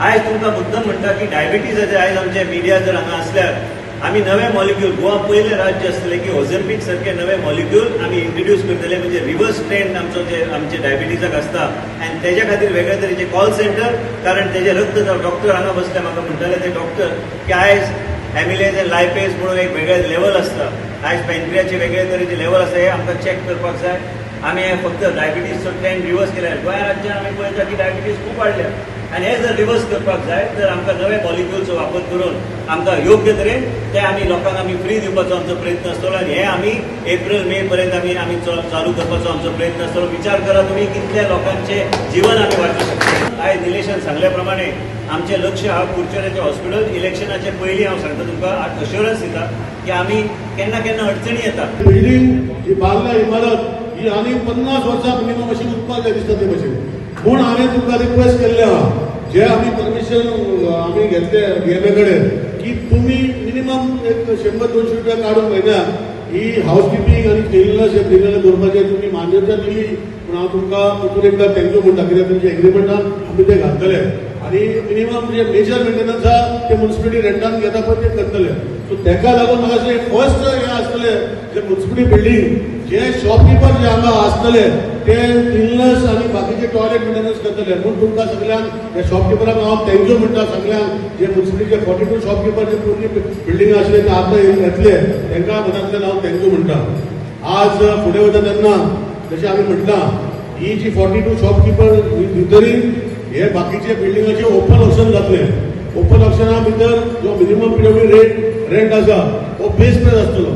आयज तुमकां मुद्दम म्हणटा की डायबिटीजाचे आयज आमचे मिडिया जर हांगा आसल्यार, आमी नवे मॉलिक्यूल, गोवा पयलें राज्य आसतलें की ओझेम्पिक सारखे नवे मॉलिक्यूल आमी इंट्रोड्यूस करतले. म्हणजे रिवर्स ट्रेंड आमचो जे आमचे डायबिटीजाक आसता आनी तेज्या खातीर वेगळे तरेचे कॉल सेंटर, कारण तेजे रक्त, डॉक्टर हांगा बसले, म्हाका म्हणटाले ते डॉक्टर की आयज एमिलेज आनी लायपेज म्हणून एक वेगळे लेवल आसता, आयज पेनक्रियाचे वेगळे तरेचे लेवल आसा, हे आमकां चॅक करपाक जाय. आमी हे फक्त डायबिटीजचो ट्रेंड रिवर्स केल्यार, गोंया राज्यान आमी पळयता की डायबिटीज खूब वाडल्या आनी हे जर रिवर्स करपाक जाय तर आमकां नवे मॉलिक्युलचो वापर करून आमकां योग्य तरेन ते आमी लोकांक आमी फ्री दिवपाचो आमचो प्रयत्न आसतलो. आनी हे आमी एप्रील मे पर्यंत आमी आमी चालू करपाचो आमचो प्रयत्न आसतलो. विचार करा तुमी, कितल्या लोकांचे जीवन आमी वाचू शकता. आयज निलेशान सांगल्या प्रमाणे आमचें लक्ष आहा कुडचड्याचें हॉस्पिटल. इलेक्शनाचे पयलीं हांव सांगता तुमकां, अश्योरन्स दिता की आमी केन्ना केन्ना अडचणी येता. बिल्डिंग जी बांदल्या, इमारत ही आनी 50 वर्सां मिनिमम अशी उरपाक जाय दिसता ते भशेन. म्हूण हांवें तुमकां रिक्वेस्ट केल्लें आहा, जे आमी परमिशन आमी घेतले डीएमए कडेन, की तुमी मिनिमम एक 100-200 रुपया काडून म्हयन्याक ही हाऊस किपिंग आनी क्लिननेस हे बिल्डिंगाक दवरपाचें तुमी मान्यता दिली म्हूण हांव तुमकां परतून एकदां thank you म्हणटा, कित्याक तुमच्या एग्रीमेंटान आमी ते घालतले आनी मिनिमम जे मेजर मेंटेनन्स आहा ते म्युन्सिपालिटी रेंटान घेता पळय ते करतले. सो तेका लागून म्हाका दिसता फर्स्ट हें आसतलें, जे म्युन्सिपालिटी बिल्डींग जे शॉपकिपर जे हांगा आसतले ते क्लिननेस आनी बाकीचे टॉयलेट मेंटेनन्स करतले. म्हूण तुमकां सगळ्यांक, ह्या शॉपकिपरांक हांव thank you म्हणटा सगळ्यांक. जे म्युन्सिपालिटीचे 42 शॉपकिपर जे पूर्ण बिल्डिंग आसले ते आतां येतले, तांकां मनांतल्यान हांव thank you म्हणटा. आज फुडें वता तेन्ना जशें आमी म्हटलां, ही जी 42 शॉपकिपर भितरी हे बाकीचे बिल्डिंगाचे ओपन ऑक्शन जातले. ओपन ऑक्शना भितर जो मिनिमम पीडब्ल्यू रेट रेंट आसा तो बेस प्रायस आसतलो.